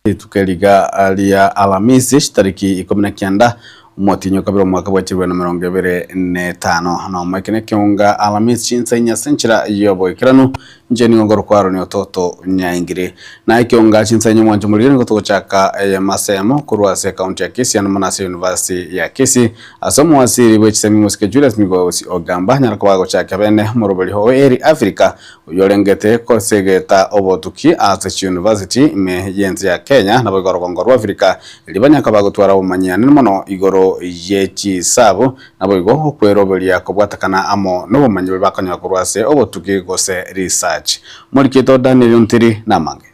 Rituko eriga ria Alamisi, chitariki ikomi na kianda, omotienyi o kabere omwaka bwa chilifu na emerongo ebere na etano. Nomo eke nekeunga Alamisi chinsa inye ase enchera y'oboikeranu, inche nigo nkorokwa Aroni ototo Nyaingiri. Na ekeunga chinsa inye omwancho omoriri nigo togochaka eyemo ase eyemo korwa ase ekaunti ya Kisii ande mono ase University ya Kisii. Ase omowasiri bwe chisemi omosike Julius Migosi Ogamba anyare koba agochakia bene omoroberi o Eri Africa Oyorengete kosegeta obotuki ase chiyunivasiti ime y'ense ya Kenya naboigo orogongo rw'Afrika, erio banyaka bagotwara obomanyi anene mono igoro ye chisabu, naboigo okweroberia kobwatekana amo nobomanyi boria bakonyora korwa ase obotuki gose research. Morikito Daniel Ontiri namange.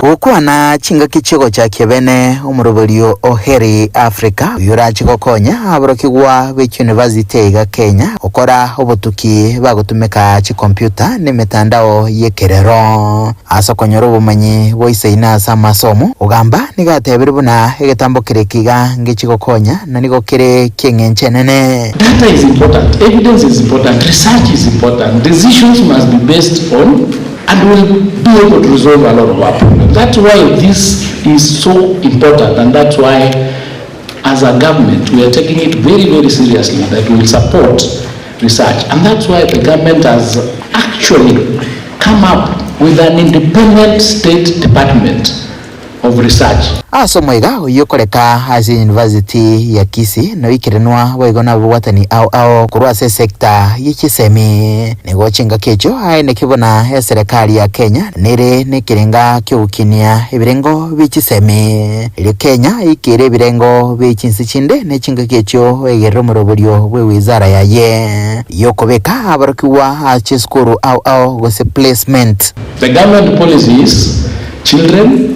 Gokwana chingaki chi'ogochakia bene omoroberio o Heri Africa oyio orache gokonya aborokigwa be chiunivasiti aiga Kenya gokora obotuki bagotumeka chikompiuta na emetandao y'ekerero ase okonyora obomanyi boisaine ase amasomo. Ogamba nigo atebire buna egetambo kere eke iga ngechigokonya na nigo kere ki'eng'encho enene. Data is important, evidence is important, research is important, decisions must be based on and will be able to resolve a lot of our problems. That's why this is so important and that's why as a government we are taking it very, very seriously that we will support research and that's why the government has actually come up with an independent state department of research. Ase omoiga oyio okoreka ase University ya Kisii noikerenwa boigo nababwatani ao ao korwa ase esecta ye chisemi. Nigo chingaki echio aeneki buna eserekari ya Kenya nere nekerenga kiogokinia ebirengo bie chisemi. Erio Kenya eikeire ebirengo bie chinse chinde ne chingaki echio egerere omoroberio bwe wizara yaye yokobeka aborokigwa ase chisukuru ao ao gose placement. The government policy is Children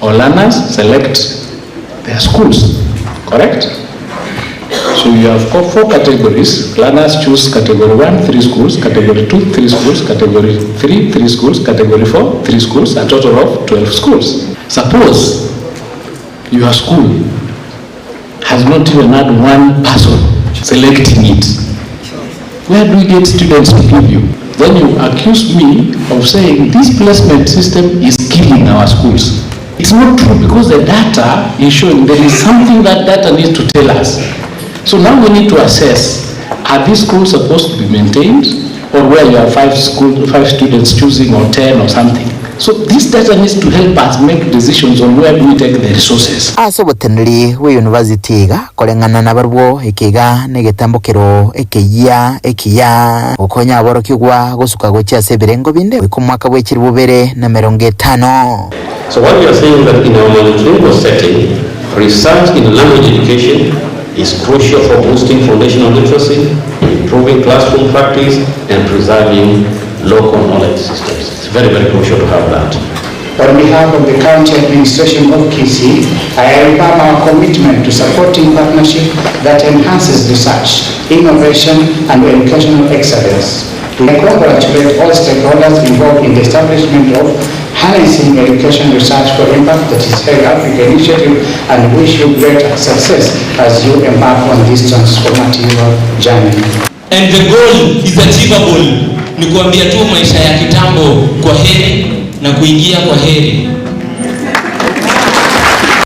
or learners select their schools, correct? So you have got four categories. Learners choose category 1, 3 schools, category 2, 3 schools, category 3, 3 schools, category 4, 3 schools, a total of 12 schools. Suppose your school has not even had one person selecting it. Where do we get students to give you? Then you accuse me of saying this placement system is killing our schools. It's not true because the data is showing there is something that data needs to tell us. So now we need to assess, are these schools supposed to be maintained or where you have five, school, five students choosing or 10 or something? So this data needs to help us make decisions on where do we take the resources. Ase oboteneneri bwe university iga koreng'ana nabarabwo eke iga negetambokero ekeyia ekiya gokonya aborokigwa gosuka gochia ase ebirengo binde goika omwaka bwe chilifu bibere na emerongo etano. So what we are saying is that in our multilingual setting, research in language education is crucial for boosting foundational literacy, improving classroom practice, and preserving local knowledge systems. It's very, very crucial to have that. On behalf of the County Administration of Kisii, I reaffirm our commitment to supporting partnership that enhances research, innovation, and educational excellence. We congratulate all stakeholders involved in the establishment of Harnessing Education Research for Impact, that is HERI Africa Initiative, and wish you great success as you embark on this transformative journey. And the goal is achievable. Ni kuambia tu maisha ya kitambo kwa heri na kuingia kwa heri.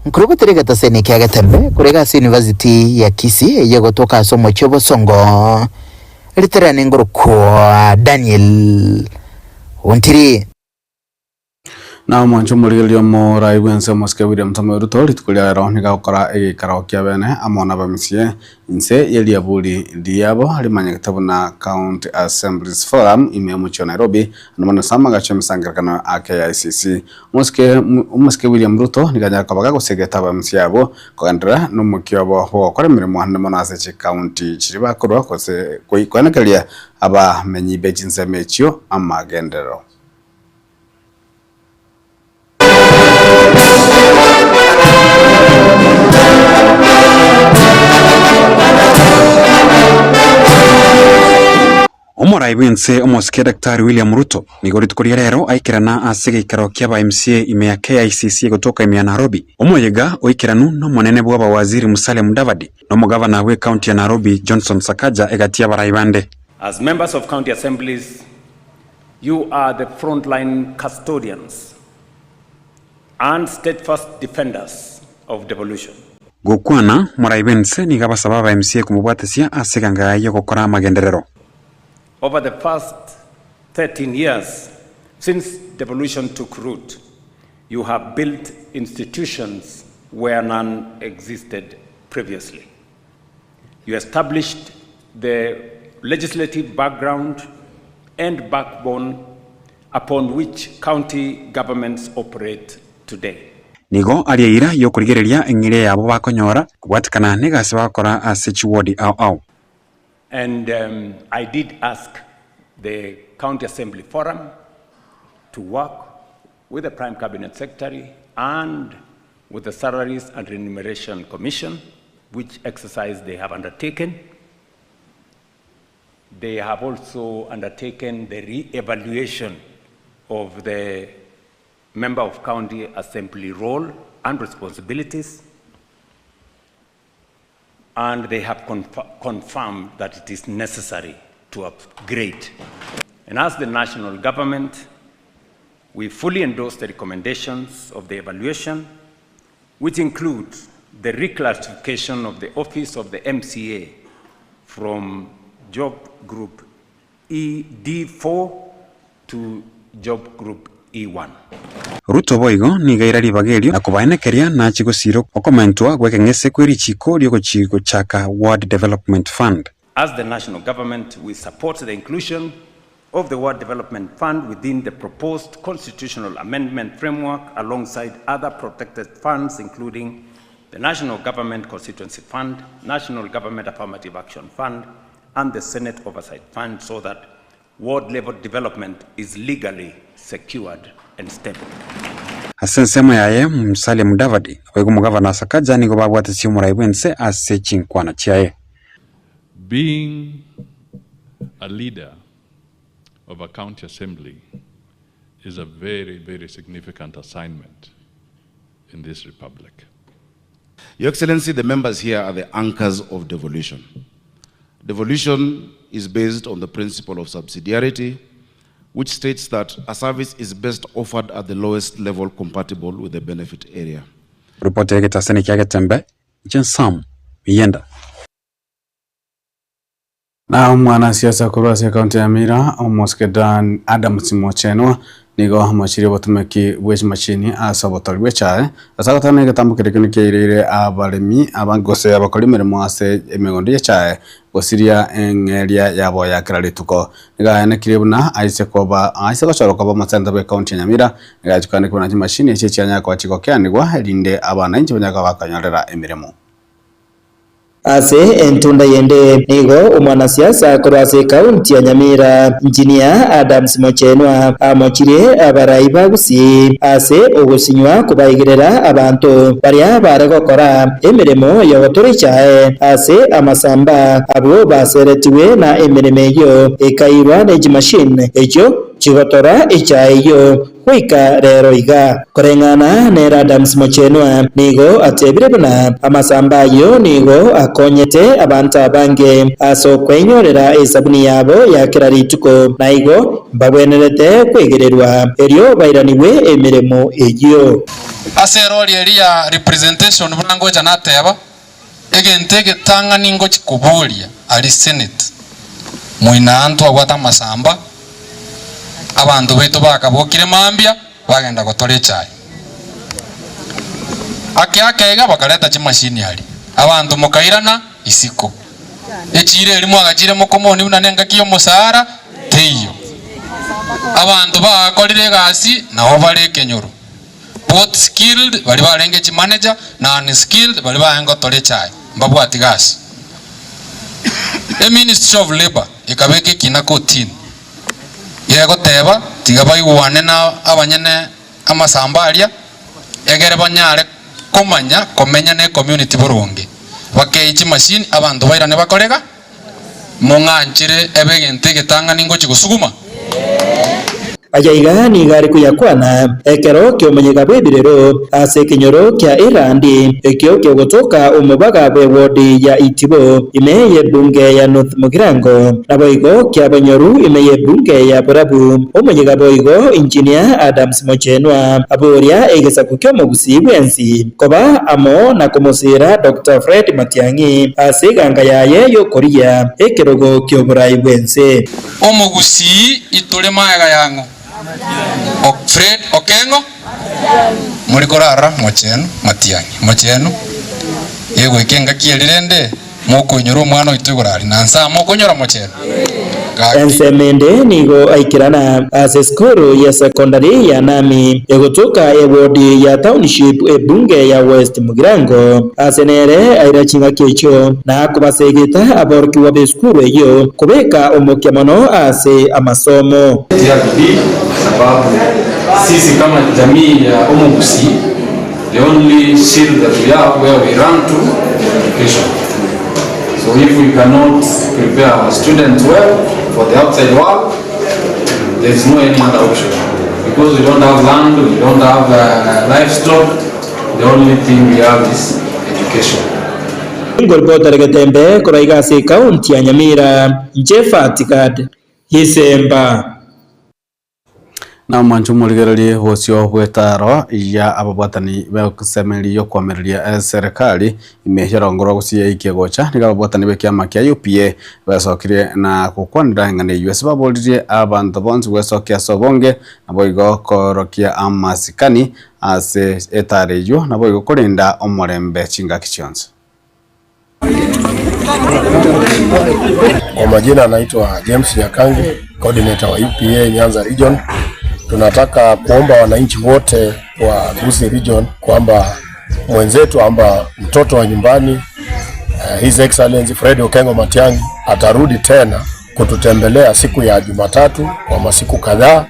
Nkorugotere egetaseni kia Getembe korega ase University ya Kisii eyio egotoka ase omochie o Bosongo, riterane ngorokwa Daniel Ontiri. Na omwanche omorigereria omorai bw'ense omosike William Samoei Ruto rituko ria rero nigo agokora egeikaro kia bene amo nabamisie inse ye riaburi riabo rimanyegete buna County Assemblies Forum ime y'omochie o Nairobi ande mono ase amagacho y'emesangererekano a KICC. Omosike omosike William Ruto nigo anyare koba gagosegeta abamisie abwo kogenderera nomokia obo bw'ogokora emeremo ande mono ase chikaunti chiria bakorwa gose koenekeria abamenyi be chinsemo echio amagenderero. Omorai bw'ense omosike Daktari William Ruto nigo rituko ria rero aikerana ase egeikaro ki'aba MCA ime ya KICC egotoka ime ya Nairobi. Omoyega oikeranu nomonene bw'abawaziri Musalia Mudavadi na omogavana bw'ecounty ya Nairobi Johnson Sakaja egati y'abarai bande. As members of county assemblies, You are the frontline custodians and steadfast defenders of devolution. Gokwana, morai b'ense nigo abasaba aba MCA komobwatesia ase eganga yaye y'ogokora amagenderero. Over the past 13 years since devolution took root, you have built institutions where none existed previously. You established the legislative background and backbone upon which county governments operate today. Nigo aria eira y'okorigereria eng'eria yabo bakonyora kobwatekana negasi bagokora ase chiwodi ao ao. And I did ask the County Assembly Forum to work with the Prime Cabinet Secretary and with the Salaries and Remuneration Commission, which exercise they have undertaken. They have also undertaken the re-evaluation of the Member of County Assembly role and responsibilities, and they have confirmed that it is necessary to upgrade. And as the national government, we fully endorse the recommendations of the evaluation, which include the reclassification of the office of the MCA from job group ED4 to job group E1. Ruto boigo nigo aira ribaga erio na kobaenekeria nachie gosiira okomentwa gw'ekeng'ese kwe richiiko riogochia gochaka Ward Development Fund. As the national government, we support the inclusion of the Ward Development Fund within the proposed constitutional amendment framework alongside other protected funds, including the National Government Constituency Fund, National Government Affirmative Action Fund, and the Senate Oversight Fund, so that ward level development is legally secured and stable. Ase ensemo yaye, Musalia Mudavadi, naboigo omogavana Sakaja nigo babwatetie omorai bw'ense ase chinkwana chiaye. Being a leader of a county assembly is a very, very significant assignment in this republic. Your Excellency, the members here are the anchors of devolution. Devolution is based on the principle of subsidiarity, which states that a service is best offered at the lowest level compatible with the benefit area. Ripoti y'egetaseni kia Getembe, inche Sam Miyenda. Na omwanasiasa korwa ase ekaunti ya Nyamira, omosike Dan Adams Mochenwa, nigo amochirie obotomeki bwe chimashini ase obotori bw'echae, ase agoteba egetambo keria ekio nikiaireire abaremi aba gose abakori emeremo ase emegondo y'echae gosiria eng'eria yabo ya kera rituko. Nigo aenekirie buna aise koba aise gochorwa koba omosenator bw'ekaunti ya Nyamira, nigo achikwanekwa buna chimashini echi chianyare koba chigokeanigwa erinde abananchi banyare koba bakonyorera emeremo. Ase entunda yende, nigo omwanasiasa korwa ase ekaunti ya Nyamira, Engineer Adams Mochenwa amochirie abarai ba Gusii ase ogosinywa kobaigerera abanto baria bare gokora emeremo y'ogotora echae ase amasamba abwo baseretigwe na emeremo eyio ekairwa ne chimachine echio chigotora echae eyio Goika rero iga, koreng'ana nere Adams Mochenwa nigo atebire buna amasamba ayio nigo akonyete abanto abange ase okweinyorera esabuni yabo ya kera rituko, na igo mbagwenerete kwegererwa erio bairanigwe emeremo eyio. Ase erori eria ya representation buna ngocha nateba, egento egetang'ani ngochia koboria aria senate, moino ntwabwate amasamba, Abanto baito bakabokire mambia, bagenda gotora echae. Ake ake iga bakareta chimashini aria. Abanto mokairana isiko. Echiira eria mwagachire mokomoni buna nengaki y'omosara teiyo. Abanto bagakorire egasi nabo bare ekenyoro. Both skilled baria barenge chimanager na unskilled baria barenge gotora echae mbabwati gasi. Eministry of Labour ekabeka ekina kotini gegoteba tiga baigwane na abanyene amasamba aria egere banyare komanya komenya ne ecommunity boronge. Bakei chimachine abanto bairane bakore iga, mong'anchire ebe egento egetang'ani ngochi gosuguma. Aya iga nigo are koyakwana ekero ki'omonyega bw'ebirero ase ekenyoro kia Erandi, ekio kegotoka omobaga bw'ewodi ya Itibo, ime y'ebunge ya North Mugirango, naboigo kia Bonyoru ime y'ebunge ya Borabu. Omonyega boigo Engineer Adams Mochenwa aboria egesaku ki'omogusii bwensi koba amo na komosiira Doctor Fred Matiang'i ase eganga yaye y'okorigia ekerogo ki'oborai bw'ense. Omogusii itore magega yang'o? Fred Okeng'o Mori korara mochenu matiang'i mochenu egoika engaki eria rende mokoinyora omwana oito igoro aria na nsa mokonyora mochenu gaki. Ensemo ende nigo aikerana ase esukuru ya secondary ya Nami egotoka ewodi ya Township ebunge ya West Mugirango. Ase nere aira ching'aki echio na kobasegeta aborokigwa b'esukuru eyio kobeka omokia mono ase amasomo. Tia bidii sababu sisi kama jamii ya Omogusii the only shield that we have where we run to is education. So if we cannot prepare our students well for the outside world, there is no any other option. Because we don't have land, we don't have uh, livestock, the only thing we have is education. Ngoripotera Getembe korwa iga ase ekaunti ya Nyamira, inche Fatigad Gisemba. Na omwancho omorigererie bosio bw'etaaro ya ababwatani b'esemeria y'okoamereria eserekari ime y'orongo rwa Gusii eikie gocha, nigo ababwatani b'ekiama kia UPA besokirie na gokwanera eng'ana eyio ase baboririe abanto bonsi gwesokia ase obonge naboigo koorokia amasikani ase etaaro eyio naboigo korenda omorembe chingaki chionsi. Kwa majina anaitwa James Nyakangi, coordinator wa UPA Nyanza Region. Tunataka kuomba wananchi wote wa Gusii Region kwamba mwenzetu amba mtoto wa nyumbani His Excellency Fred Okengo Matiang'i atarudi tena kututembelea siku ya Jumatatu kwa masiku kadhaa.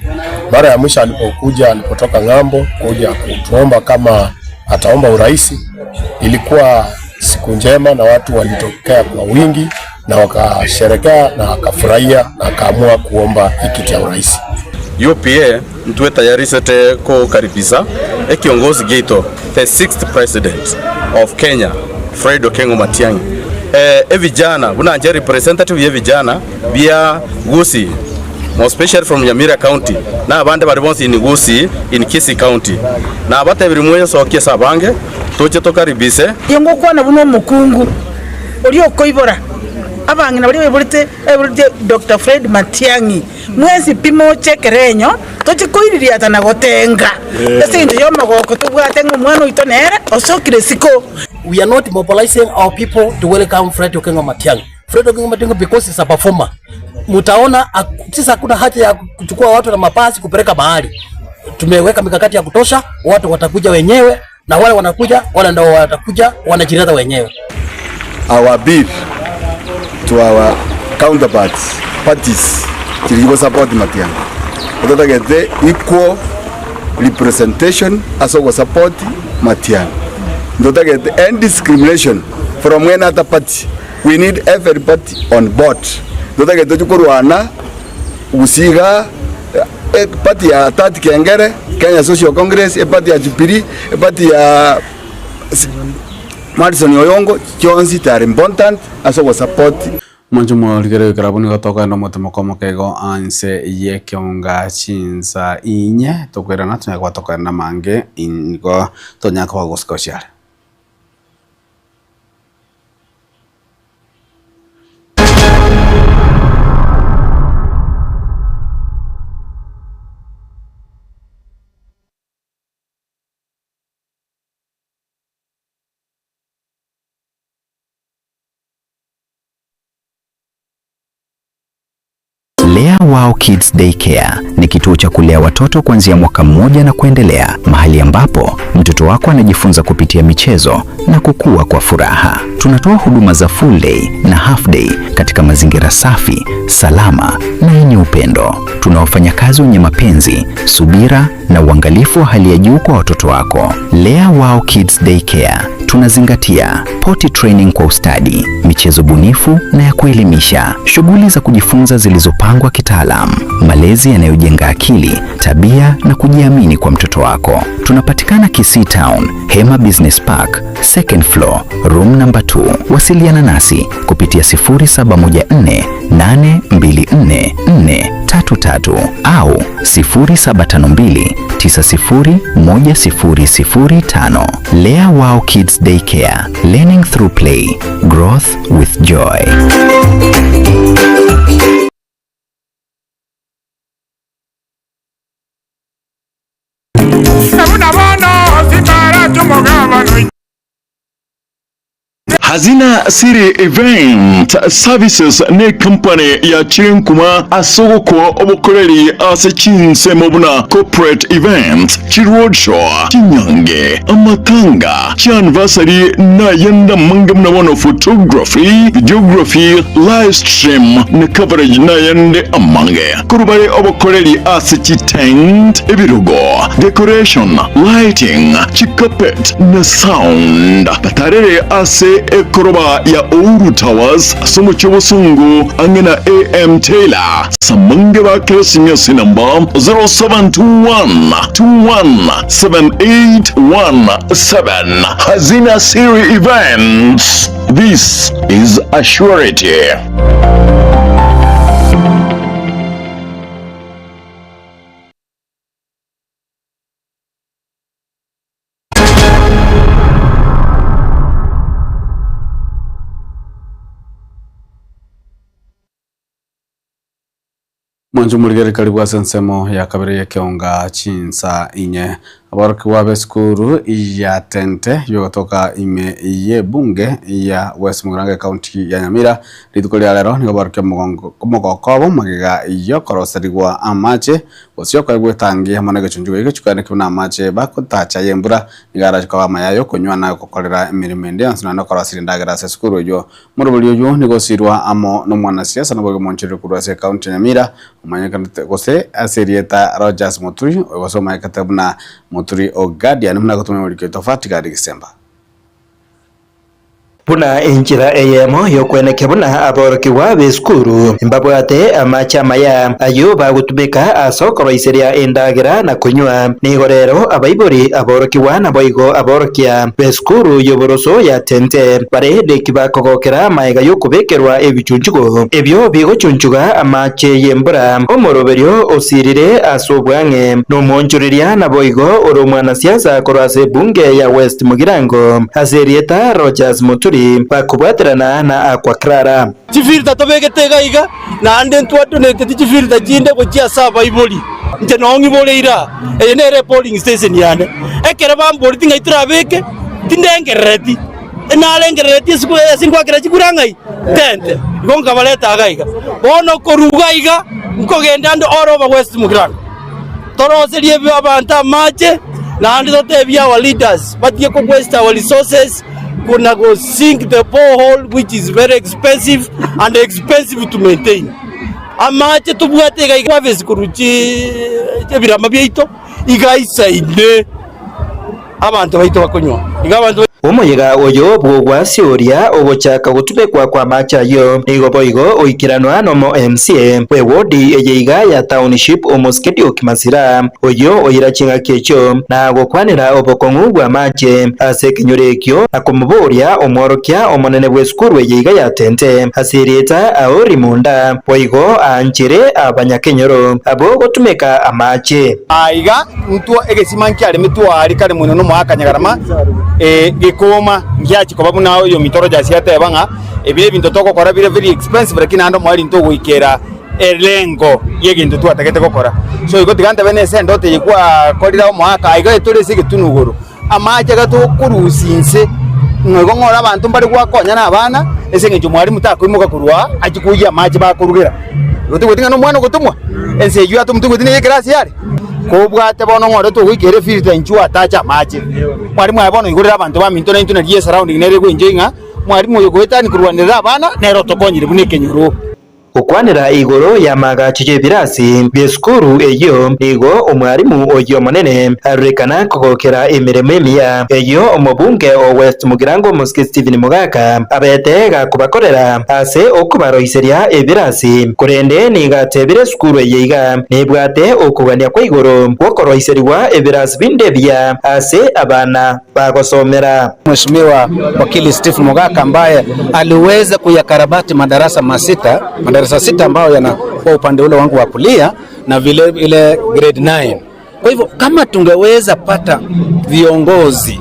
Mara ya mwisho alipokuja, alipotoka ng'ambo kuja kutuomba kama ataomba urais, ilikuwa siku njema na watu walitokea kwa wingi na wakasherekea na akafurahia na akaamua kuomba hii kiti ya urais. UPA ntwe tayarisete kokaribisa ekiongozi giaito the sixth president of Kenya Fred Okengo Matiang'i. Eh, evijana buna nche representative ye vijana bia Gusii more especially from Nyamira County na abande bari bonsi in Gusii in Kisii County nabatebiri mwesokie ase abange toche tokaribise. Ingokwana buna omokungu oria okoibora abang'ina baria baiborete baiborete Doctor Fred Matiang'i, mwensi pi moche ekerenyo toche koiririata na gotenga ase eng'encho y'omogoko tobwate ng'a omwana oito nere osokire isiko. We are not mobilizing our people to welcome Fred Okengo Matiang'i. Fred Okengo Matiang'i because he's a performer. Mutaona sisi hakuna haja ya kuchukua watu na mapasi kupeleka mahali. Tumeweka mikakati ya kutosha, watu watakuja wenyewe na wale wanakuja wale ndio watakuja wanajileta wenyewe. Our appeal to our counterparts parties chiri go support Matiang'i totagete equal representation ase ogo support Matiang'i ntotagete any discrimination from any other party we need every party on board ntotagete tochie korwana gusii igaa Eparty ya Tati Kengere, Kenya Social Congress, eparty ya Jubilee, eparty ya Madison Oyongo, chionsi they are important ase ogosupport. Mwanche morigererie ekerabwo nigo tokogenda omotemoko omokeigo inse y'ekeonga chinsa inye, tokoirana tonyare koba tokoenda amange nigo tonyare koba gosika osiare. Lea Wow Kids Daycare ni kituo cha kulea watoto kuanzia mwaka mmoja na kuendelea, mahali ambapo mtoto wako anajifunza kupitia michezo na kukua kwa furaha. Tunatoa huduma za full day na half day. katika mazingira safi, salama na yenye upendo. Tuna wafanyakazi wenye mapenzi, subira na uangalifu wa hali ya juu kwa watoto wako. Lea Wow Kids Daycare tunazingatia potty training kwa ustadi, michezo bunifu na ya kuelimisha, shughuli za kujifunza zilizopangwa kitaalam, malezi yanayojenga akili, tabia na kujiamini kwa mtoto wako. Tunapatikana Kisii Town, Hema Business Park, second floor, room number 2. Wasiliana nasi kupitia 0714 824 433 au 0752 901005. Lea Wow Kids Daycare, learning through play, growth with joy. Hazina City Event Services ne company ya chinkuma ase ogokoa obokoreri ase chinsemo buna corporate events, chiroadshow, chinyange, amatanga, chianniversary na ayande amange buna bono photography, videography, live stream na coverage na ayande amange. Korwa bare obokoreri ase chitent, ebirogo, decoration, lighting, chicarpet na sound. Batarere ase ekoroba ya Ouru Towers ase omochie obosongo ang'e na AM Taylor. Samange ba Keresimia ase enamba 0721 217817. Hazina Siri Events. This is a surety. Mwanche omorigereria karibu ase ensemo ya kabere y'ekeonga chinsa inye. Aborokigwa b'esukuru ya Tente yogotoka ime y'ebunge ya West Mugirango ekaunti ya Nyamira rituko ria rero nigo barokia omogongo omogoko obo magega yokoroserigwa amache gose okoegwa etangi amo na egechunchugo egechukane buna amache bagotacha y'embura nigo arache koba amaya yokonywa na gokorera emeremo ende yonsi naende okoroseria endagera ase esukuru eywo. Omorobori oywo nigo osirwa amo nomwanasiasa naboigo omonchereri korwa ase ekaunti ya Nyamira omanyekanete gose ase erieta Rogers Muturi oyo gose omanyekete buna Muturi o Guardian buna agotumia omoriki oito Fatigari Gisemba. Buna enchera eyemo y'okwenekia buna aborokigwa b'esukuru mbabwate amache amaya ayio bagotumeka ase okoroiseria endagera na konywa. Nigo rero abaibori, aborokigwa naboigo aborokia b'esukuru y'oboroso ya Tente bare neki bakogokera amaega y'okobekerwa ebichunchugo ebio bigochunchuga amache y'embura. Omoroberio osirire ase obwang'e nomoonchoreria naboigo ore omwanasiasa korwa ase ebunge ya West Mugirango ase erieta Rodgers Muturi bakobwaterana na Akwa Clara. Chifilter tobegete iga iga, naende ntwadonateti chifilter chinde gochia ase abaibori. Inche noo ng'ibore ira, eye nere epolling station yane. Ekero bamboreti ng'ai torabeke, tindengerereti, narengereretie ase ase ngoakera chikura ng'ai? Tente. Igo nkabareta iga iga. Bono korwa iga iga, nkogenda ande all over West Mugirango. Toroserie abanto amache, naende totebie our leaders batige ko waste our resources na go sink the borehole which is very expensive and expensive to maintain. Amache tobwate iga iga harvest korwa chi ebirama biaito iga aisaine abanto baito bakonywa. Iga abanto. Omoyega oyo bw'ogwasioria ogochaka gotumekwa kw'amache ayio nigo boigo oikeranwa nomo MCA bw'ewodi eye iga ya Township Omoskedioki Masira, oyio oira ching'aki echio na gokwanera obokong'u bw'amache ase ekenyoro ekio na komoboria omworokia omonene bw'esukuru eye iga ya Tente ase erieta Aori Munda boigo aanchere abanyakenyoro abwo gotumeka amache. Aiga Intwe egesima nkiaremetwe aria kare mono nomoaka nyagarama, ee, gekooma, ngiachia koba buna oyominto Rogers ateba ng'a ebi ebinto togokora bire very expensive lakini naende omoerio ntogoikera elengo y'egento twatagete gokora. So igo tiga ntabe nese endoto eye gwakorire omoaka aiga etore ase egetunu igoro, amache iga tokorusia inse, ng'a igo ng'ore abanto mbare gwakonya na abana, ase eng'encho mwalimu takoimoka korwa aa achie koiyia amache bakorugera. Igo toigweti ng'a nomwana ogotomwa, ense eyio atomwa toigweti neye ekerasi yare. Kobwate bono ng'ore togoika ere filter inchuo atache amache. Mwalimu aye bono igorera abanto baminto naintwe nari esurrounding nere egwenchoi ng'a. Mwalimu oyo goetani korwanerera abana nere otokonyire buna ekenyoro. Gokwanera igoro y'amaagacho y'ebirasi bi'esukuru eyio, nigo omwarimu oyio omonene arorekana kogokera emeremo emiya eyio omobunge o West Mugirango Omosike Stephen Mogaka abete gakobakorera ase okobaroiseria ebirasi. Korende nigo atebire esukuru eye iga nebwate okogania kwa igoro gw'okoroiserigwa ebirasi binde ebiya ase abana bagosomera. Mheshimiwa Wakili Steve Mogaka ambaye aliweza kuyakarabati madarasa masita, madarasa sita ambayo yanakuwa upande ule wangu wa kulia na vile vile grade 9. Kwa hivyo kama tungeweza pata viongozi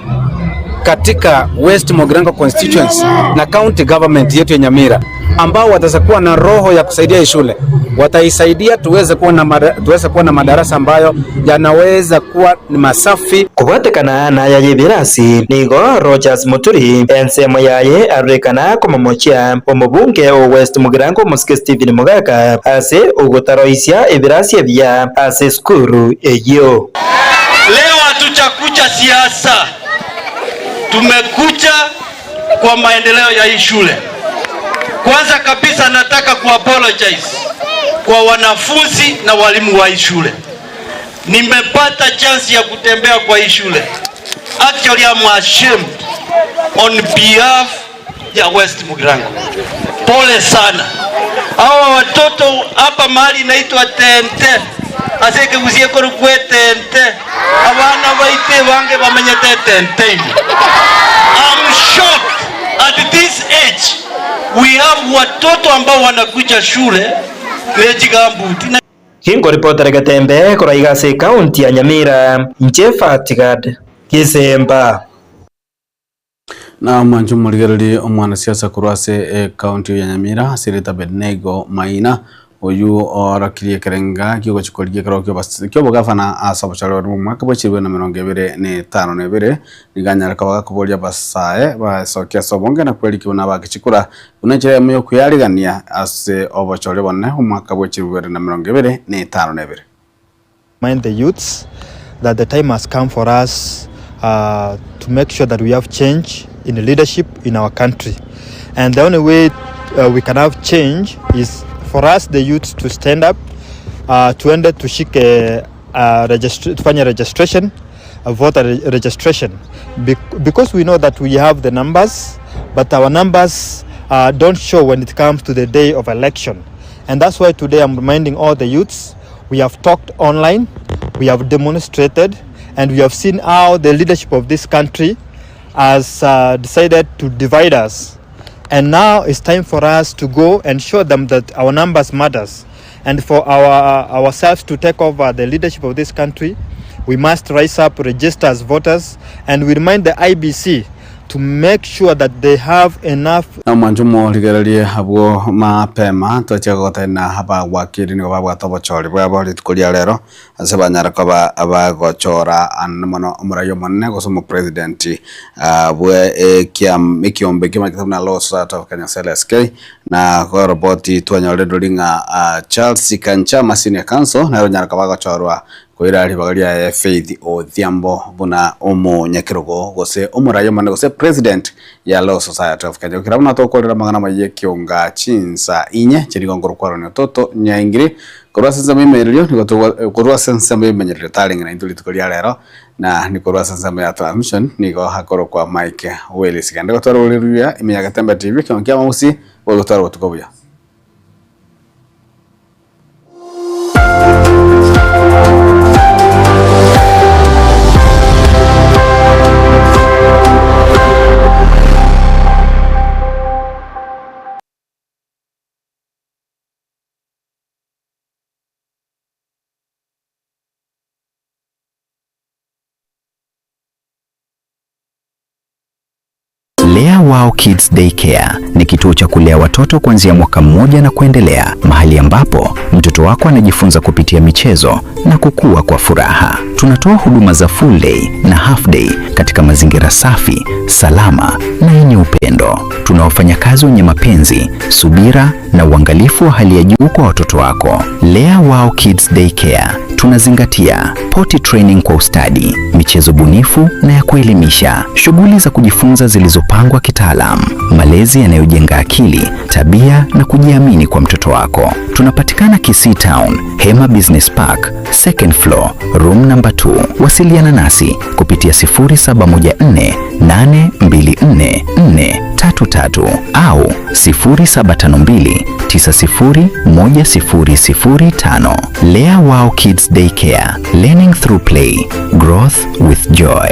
katika West Mugirango constituency na county government yetu ya Nyamira ambao watakuwa na roho ya kusaidia hii shule, wataisaidia tuweze kuwa na tuweze kuwa na madarasa ambayo yanaweza kuwa ni masafi. Kobwatekana naya y'ebirasi, nigo Rogers Muturi ensemo yaye arorekana komomochia omobunge o West Mugirango Omosike Stephen Mogaka ase ogotaroisia ebirasi ebiya ase esukuru eyio. Leo hatujakuja siasa, tumekuja kwa maendeleo ya hii shule. Kwanza kabisa nataka kuapologize kwa wanafunzi na walimu wa hii shule. Nimepata chance ya kutembea kwa hii shule. Actually I'm ashamed on behalf ya West Mugirango. Pole sana. Hawa watoto hapa mahali inaitwa Tente. Aseke gusie korukwe Tente. Abana baite bange bamenyete Tente. I'm shocked at this age we have watoto ambao wanakuja shule lejigambuti. Ginkoripotera Getembe korwa iga ase ekaunti ya Nyamira, inche Fatigad Gisemba. Na omwancho omorigererie omwanasiasa korwa ase ecounty ya Nyamira ase erieta Abednego Maina oyu oorokirie ekerenga kiogochia korigia ekerogo kiobogavana ase obochore bwa omwaka bwa chirwe na 2052 nigo anyare koba gakoboria abasae basokia ase obonge na kwerikigwa na abagechikura buna enchera eyemo ya okoyarigania ase obochore bonene omwaka bwa 2052. Remind the youths that the time has come for us uh, to make sure that we have change in the leadership in our country. And the only way uh, we can have change is for us the youths to stand up uh, tuende tushike uh, registra tufanye registration uh, voter re registration Be because we know that we have the numbers but our numbers uh, don't show when it comes to the day of election and that's why today I'm reminding all the youths we have talked online we have demonstrated and we have seen how the leadership of this country has uh, decided to divide us and now it's time for us to go and show them that our numbers matters and for our ourselves to take over the leadership of this country we must rise up register as voters and we remind the IBC to make sure that they have enough Na omwancho morigererie abwo mapema twachia gotena abagwakiri nigo babwate obochori bwabo rituko ria rero ase banyara koba bagochora ande mono omorai omonene gose omopresident bwe ekiam ekiombe kiomanyete buna Law Society of Kenya LSK na koroboti twanyorire ndori ng'a Charles Kanchama Senior Counsel nere onyara koba agochorwa Koira ribaga riaye Faith Odhiambo buna omonyakerogo gose omorai omonene gose president ya Law Society of Kenya. Gokera buna tokorera amang'ana amaya y'ekionga chinsa inye chirigo nkorokwa Ronnie Ototo Nyaingiri korwa ase ensemo y'emeererio nigo togwa korwa ase ensemo y'emenyerero tarenge naintwe rituko ria rero na nikorwa ase ensemo ya transmission nigo akorokwa Mike Willis. Genda gotwara ororeri ruya ime ya Getembe TV ekiombe kia Omogusii gogotwara obotuko obuya. Lea Wow Kids Daycare ni kituo cha kulea watoto kuanzia mwaka mmoja na kuendelea, mahali ambapo mtoto wako anajifunza kupitia michezo na kukua kwa furaha. Tunatoa huduma za full day na half day katika mazingira safi, salama na yenye upendo. upendo. Tuna wafanyakazi wenye mapenzi, subira na uangalifu wa hali ya juu kwa watoto wako. Lea Wow Kids Daycare tunazingatia potty training kwa ustadi, michezo bunifu na ya kuelimisha, shughuli za kujifunza zilizopangwa kitaalam, malezi yanayojenga akili, tabia na kujiamini kwa mtoto wako. Tunapatikana Kisii Town, Hema Business Park, second floor, room number 2. Wasiliana nasi kupitia 0714 824 433 au 0752 901005. Lea Wow Kids Daycare, learning through play, growth with joy.